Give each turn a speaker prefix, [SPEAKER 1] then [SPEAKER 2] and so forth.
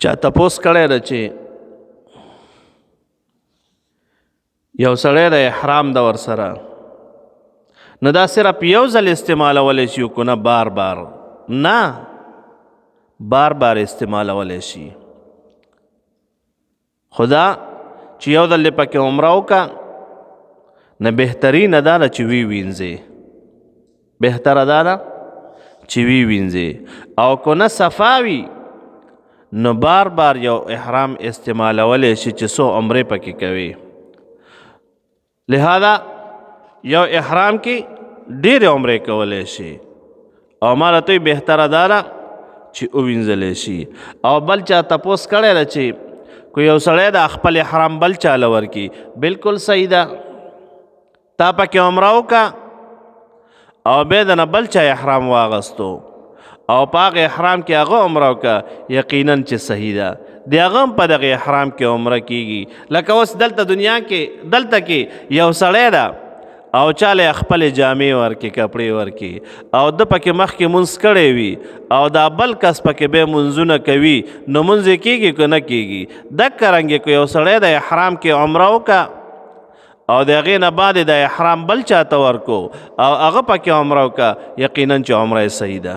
[SPEAKER 1] چا تپوس کړی ده چې یو سړی د احرام د ورسره، نو دا صرف یو ځل استعمالولی شي که نه بار بار؟ نه، بار بار استعمالولی شي، خو دا چې یو ځل دې پکې عمره وکړه، نه بهترینه دا ده چې وی وینځې، بهتره دا ده چې وی وینځې. او که نه صفا وي، نو بار بار یو احرام استعمالولی شي چې څو عمرې پکې کوي. لہذا یو احرام کې ډېرې عمرې کولی شي، او ما راته بهتره دا ده چې ووینځلی شي. او بل چا تپوس کړی ده چې که یو سړی د خپل احرام بل چا له ورکړي، بالکل صحیح ده. تا پکې عمره وکړه او بیا د نه بل چا احرام واغستو او په هغه احرام کې هغه عمره وکړه، یقینا چې صحیح ده. د هغه هم په دغه احرام کې عمره کیږي. لکه اوس دلته دنیا کې، دلته کې یو سړی ده او چاله خپل جامې ورکې، کپړې ورکې، او د پکې مخکې مونځ کړی وي او دا بل کس پکې به مونځونه کوي، نو مونځ یې کیږي که نه کیږي؟ دکه رنګې که یو سړی د احرام کې عمره وکړه او د هغې نه بعد د احرام بل چاته ورکو او هغه پکې عمره وکړه، یقینا چې عمره یې صحیح ده.